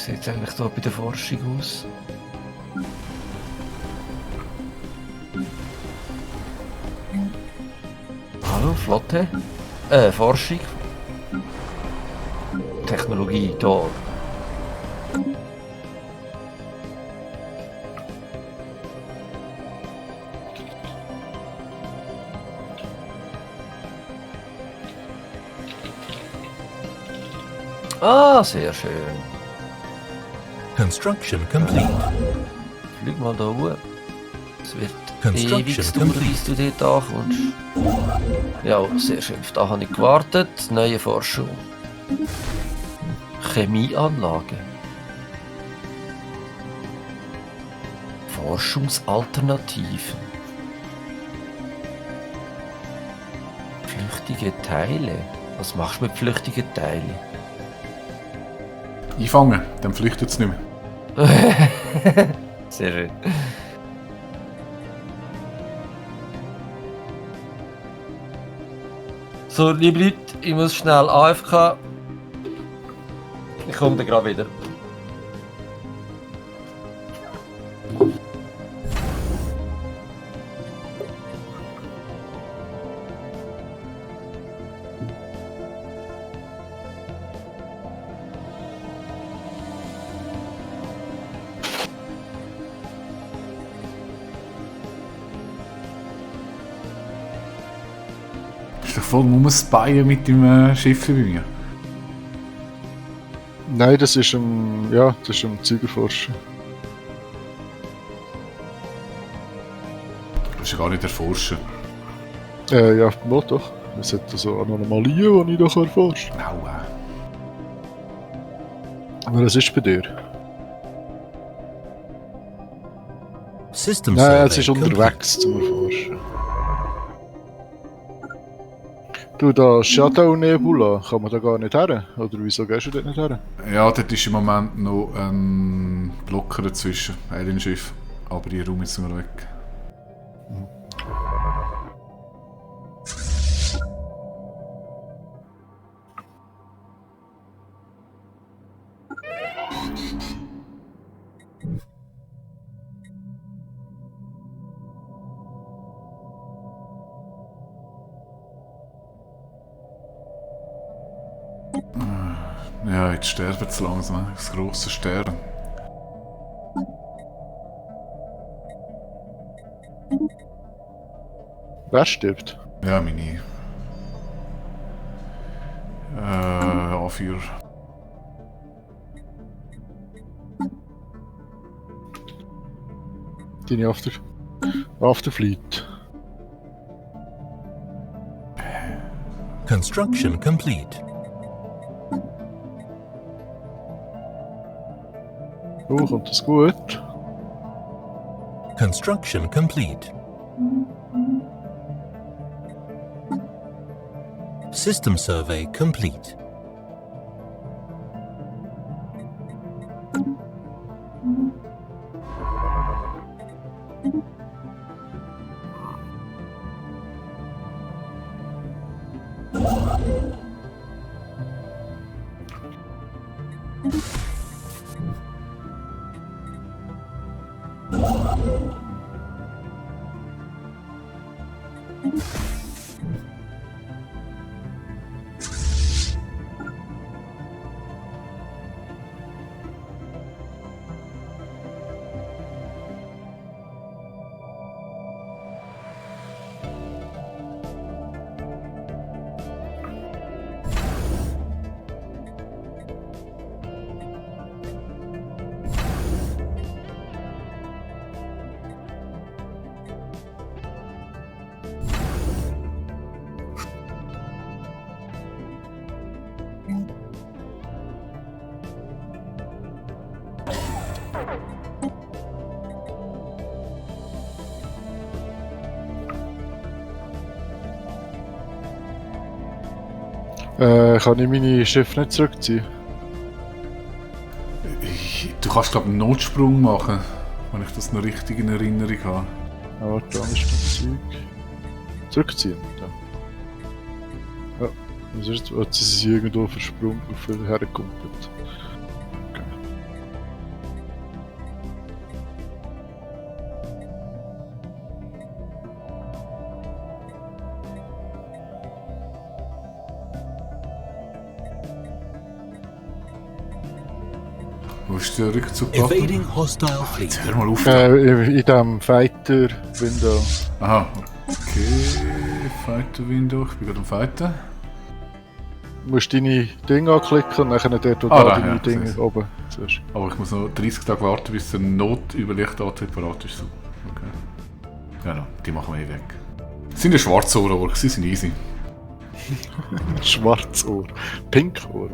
sieht es eigentlich hier bei der Forschung aus? Hallo, Flotte? Forschung? Technologie, da. Ah, sehr schön. Construction complete. Flieg mal da hoch. Es wird Construction ewig dauern, bis du dort ankommst. Ja, sehr schön. Auf da habe ich gewartet. Neue Forschung. Chemieanlage. Forschungsalternativen. Flüchtige Teile. Was machst du mit flüchtigen Teilen? Einfangen, dann flüchtet es nicht mehr. Sehr schön. So, liebe Leute, ich muss schnell AFK. Ich komme dann gerade wieder. Ist doch voll rumspyen mit dem Schiff bei mir. Nein, das ist ein Zeugenforscher. Das ist ja gar nicht erforschen. Ja, wohl doch. Es hat so Anomalien, die ich doch erforschen kann. Aua. Aber was ist bei dir? System Nein, survey es ist complete. unterwegs zum Erforschen. Du, da Shadow Nebula, kann man da gar nicht her? Oder wieso gehst du dort nicht her? Ja, dort ist im Moment noch ein Blocker dazwischen, Alien-Schiff. Aber die Raum ist nur weg. Ja, jetzt sterben sie langsam, das grosse Sterben. Wer stirbt? Ja, meine Anführer. Deine Afterfleet. Construction complete. Oh, kommt das gut? Construction complete. System survey complete. Kann ich meine Schiffe nicht zurückziehen? Du kannst, glaube ich, einen Notsprung machen, wenn ich das noch richtig in Erinnerung habe. Ah, warte, da ist das Zeug. Zurückziehen? Ja. Was ist jetzt? Jetzt ist es irgendwo versprungen, hergekumpelt. Okay. Wo ist der Rückzug-Button? Evading hostile fleet. Hör mal auf. In dem Fighter-Window. Aha, okay. Fighter-Window, ich bin gerade am Fighten. Du musst deine Dinge anklicken und dann dort, wo Ah, da da, deine ja, Dinge seh's. oben siehst. Aber ich muss noch 30 Tage warten, bis der Notüberlichtantrieb parat ist. So. Okay. Ja, no, die machen wir eh weg. Das sind ja Schwarzohren, aber sie sind easy. Schwarzohr. Pinkohr.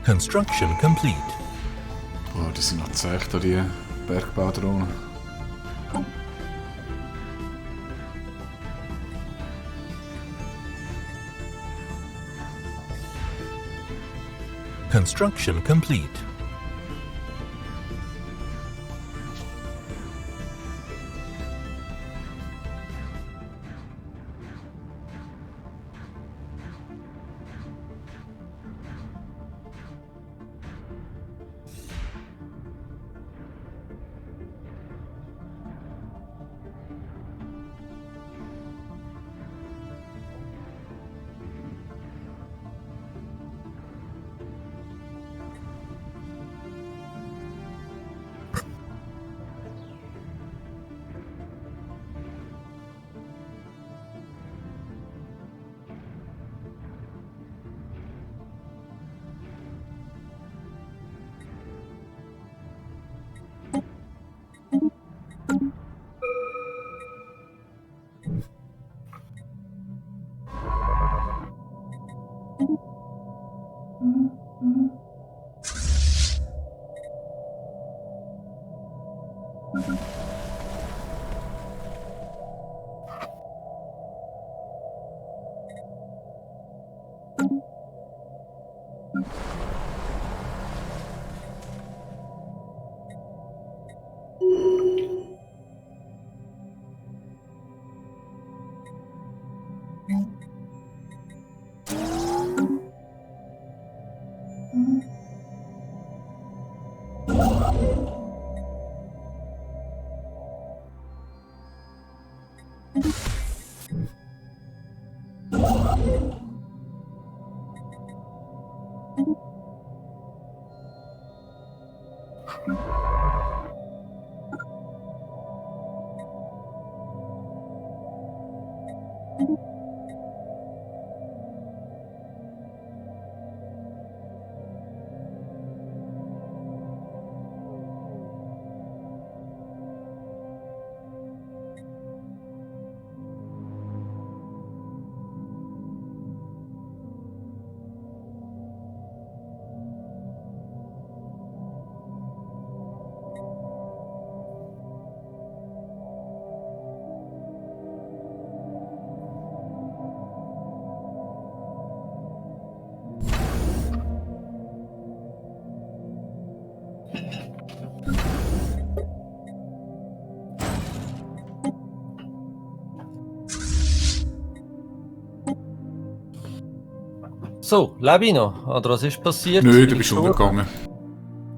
Construction complete. Boah, die sind noch zäh, da die Bergbaudrohnen. Construction complete. So, lebe ich noch? Oder was ist passiert? Nö, Bin du ich bist gestorben? untergegangen.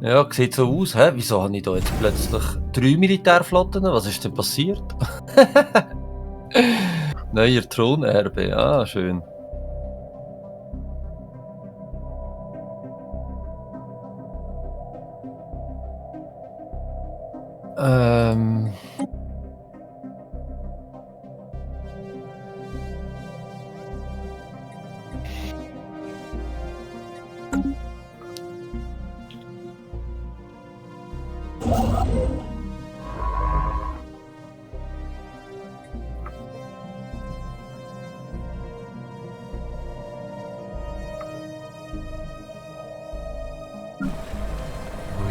Ja, sieht so aus. Hä? Wieso habe ich da jetzt plötzlich 3 Militärflotten? Was ist denn passiert? Neuer Thronerbe, ah, schön. Ähm...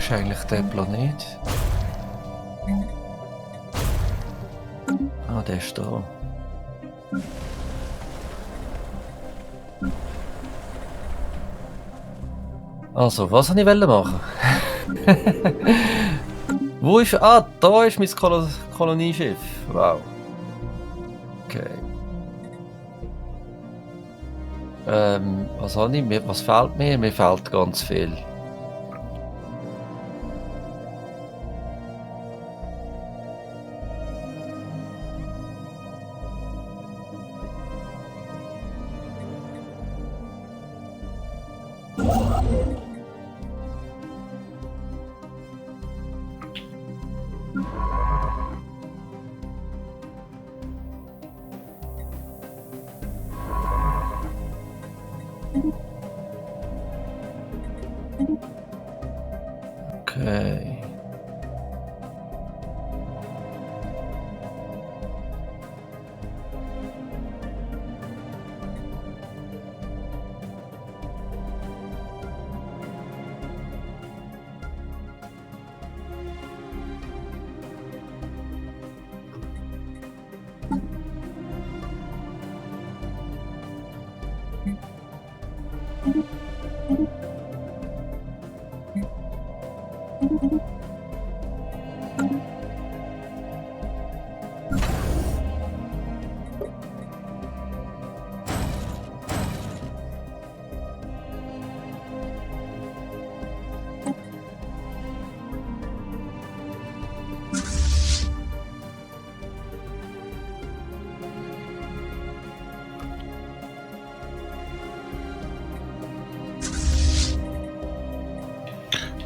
ist eigentlich der Planet? Ah, der ist da. Also, was wollte ich machen? Wo ist... Ah, da ist mein Kolonieschiff. Wow. Okay. Was habe ich? Was fehlt mir? Mir fehlt ganz viel. Okay.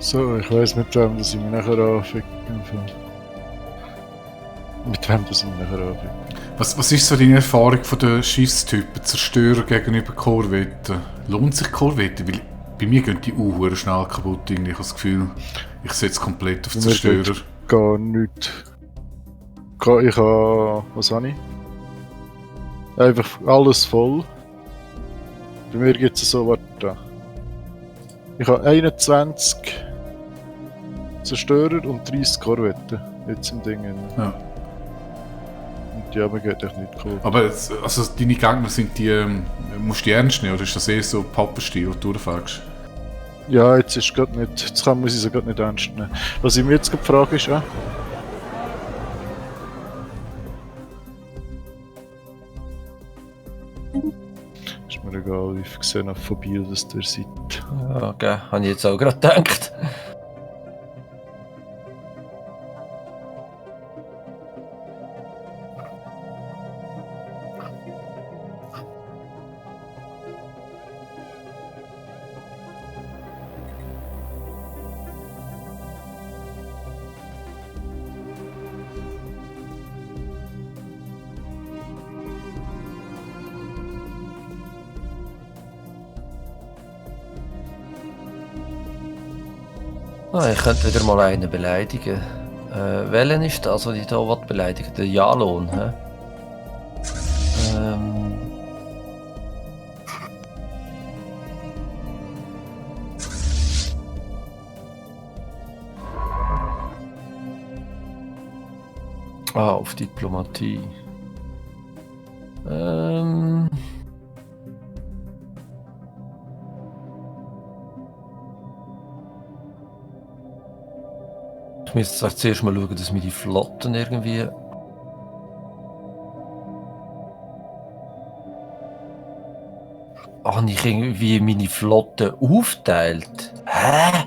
So, ich weiss mit wem, dass ich mich nachher anficke. Mit wem, dass ich mich nachher anficke. Was ist so deine Erfahrung von den Schiffstypen, Zerstörer gegenüber Korvetten? Lohnt sich Korvetten? Weil bei mir gehen die Uhren schnell kaputt. Ich habe das Gefühl, ich setze komplett auf Zerstörer. Gar nichts. Ich habe... Was habe ich? Einfach alles voll. Bei mir gibt es so, warte. Ich habe 21 Zerstörer und 30 Korvetten jetzt im Ding. Ja. Und die haben geht echt nicht cool. Aber also deine Gegner sind die... musst du die ernst nehmen oder ist das eher so Pappenstiel, den du durchfährst? Ja, jetzt ist gerade nicht... Jetzt muss ich sie gerade nicht ernst nehmen. Was ich mir jetzt gerade frage ist, ist mir egal, wie viel Xenophobie das ihr seid. Ja, okay, habe ich jetzt auch gerade gedacht. Ah, ich könnte wieder mal einen beleidigen. Welchen ist das, was ich hier beleidigen will? Der Jalon, hä? Auf Diplomatie. Ich muss jetzt zuerst mal schauen, dass mir die Flotten irgendwie... Habe ich irgendwie meine Flotte aufteilt? Hä?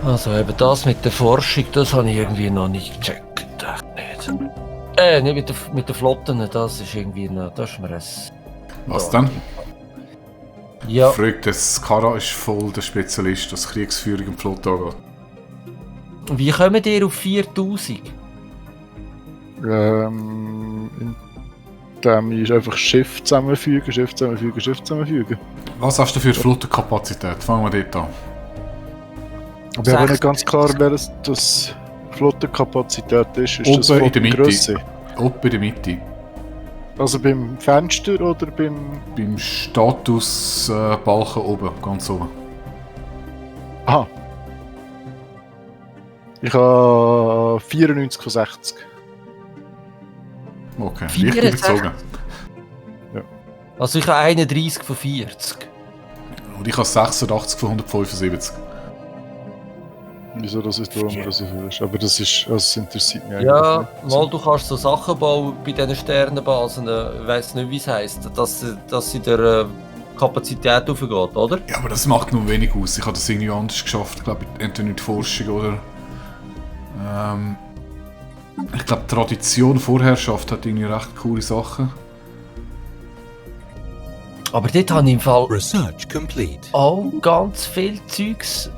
Also eben das mit der Forschung, das habe ich irgendwie noch nicht gecheckt. Echt nicht. Nicht mit der Flotten, das ist irgendwie noch... Das ist mir ein... Was denn? Ja. Fragt, das Kara ist voll der Spezialist, was Kriegsführung im Flotte angeht. Wie kommt ihr auf 4000? ist einfach Schiff zusammenfügen, Schiff zusammenfügen, Schiff zusammenfügen. Was hast du für Flottenkapazität? Fangen wir dort an. Aber ich habe nicht ganz klar, wer das Flottenkapazität ist. Ist das Oben in der Mitte. Flottengrösse? Oben in der Mitte. Also beim Fenster oder beim... Beim Statusbalken oben, ganz oben. Aha. Ich habe 94 von 60. Okay, leicht 64. überzogen. Also ich habe 31 von 40. Und ich habe 86 von 175. Wieso das ist, warum das so viel ist. Aber das interessiert mich eigentlich Ja, nicht. mal du kannst so Sachen bauen bei diesen Sternenbasen, ich weiss nicht wie es heisst, dass sie der Kapazität aufgeht, oder? Ja, aber das macht nur wenig aus. Ich habe das irgendwie anders geschafft, glaube ich, entweder in der Forschung oder... ich glaube, Tradition, Vorherrschaft hat irgendwie recht coole Sachen. Aber dort habe ich im Fall Research complete. auch ganz viel Zeugs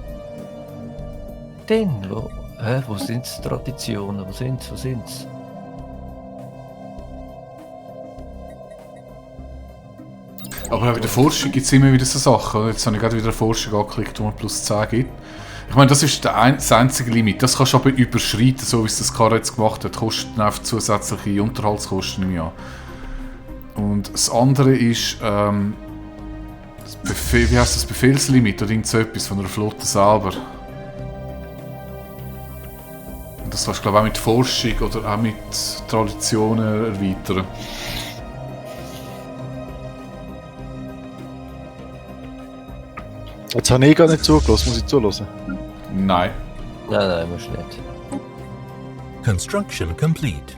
drin. Wo sind die Traditionen? Wo sind's? Aber auch in der Forschung gibt es immer wieder so Sachen. Jetzt habe ich gerade wieder eine Forschung angeklickt, wo man plus 10 gibt. Ich meine, das ist das einzige Limit. Das kannst du aber überschreiten, so wie es das Karre jetzt gemacht hat. Kostet einfach zusätzliche Unterhaltskosten im Jahr. Und das andere ist, wie heißt das Befehlslimit oder irgend so etwas von einer Flotte selber. Und das kannst du, glaube ich, auch mit Forschung oder auch mit Traditionen erweitern. Jetzt habe ich gar nicht zugelassen, muss ich zulassen? Nein. Nein, musst du nicht. Construction complete.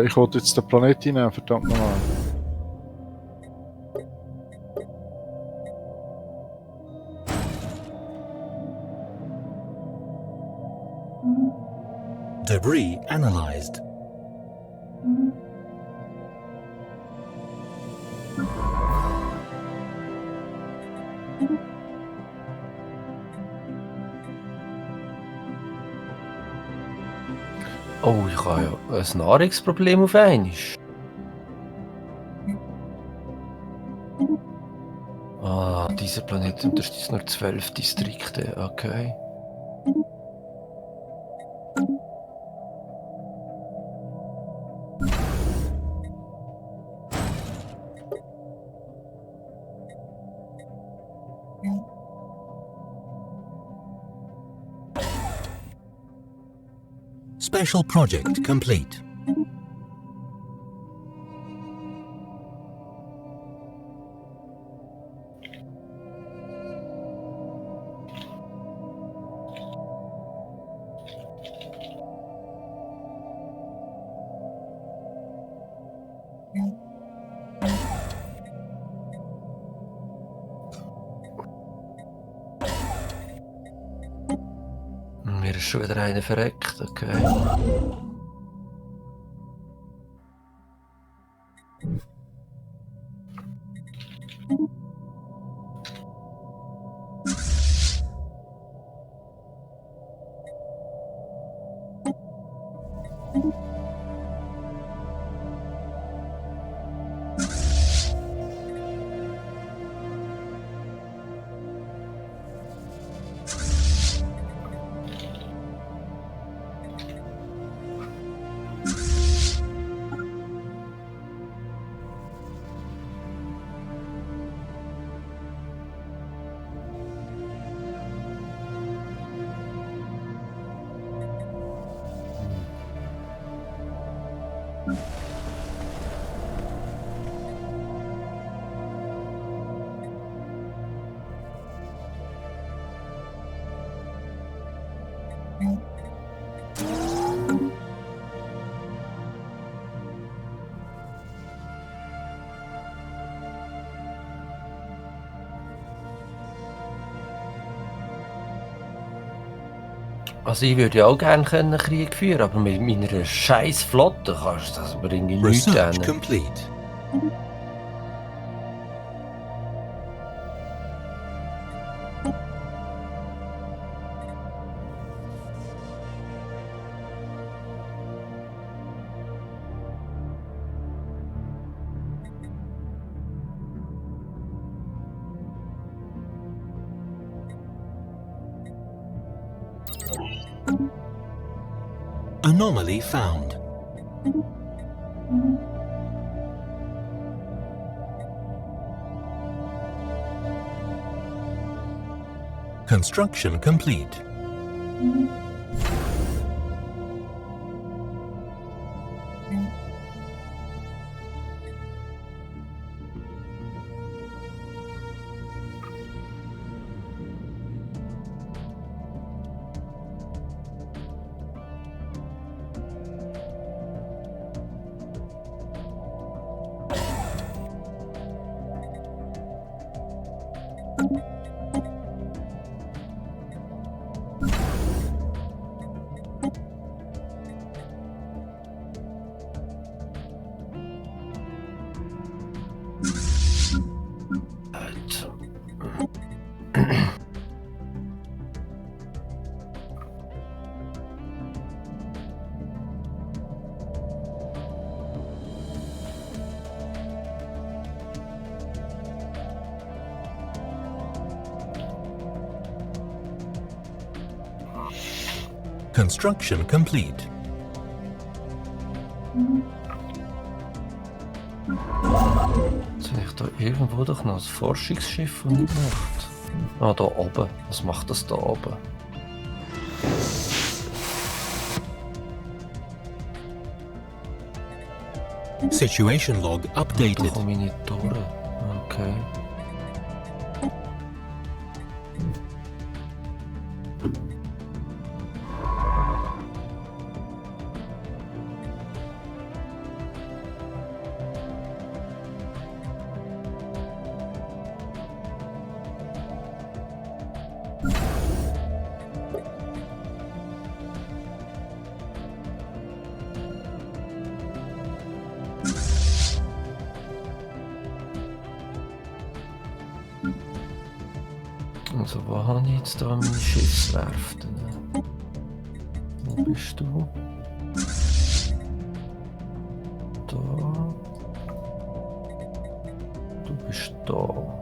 Ich wollte jetzt den Planet hinnehmen, verdammt nochmal. Debris analyzed. Oh, ich habe ja ein Nahrungsproblem auf einmal. Dieser Planet unterstützt nur 12 Distrikte, okay. Special project complete. Mir ist schon wieder einer verreckt, okay. Also ich würde ja auch gerne einen Krieg führen, aber mit meiner scheiß Flotte kannst du das aber irgendwie nicht Research gerne. complete. Anomaly found. Construction complete. Construction complete. Jetzt habe ich da irgendwo doch noch ein Forschungsschiff und nicht gemacht. Ah, da oben. Was macht das da oben? Situation log Da updated. komme ich nicht durch. Okay. Also, wo habe ich jetzt da meine Schiffswerften? Wo bist du? Da. Du bist da.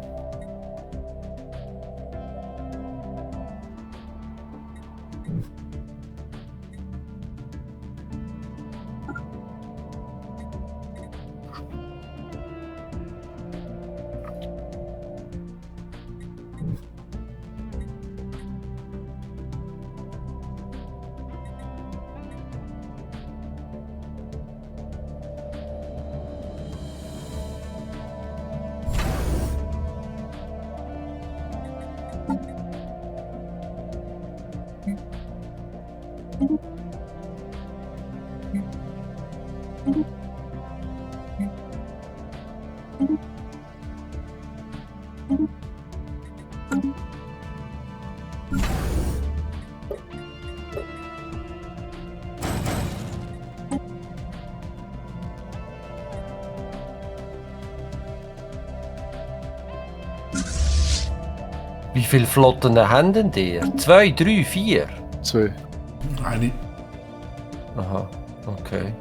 Wie viele Flotten haben denn die? 2, 3, 4? 2. Eine. Aha, okay.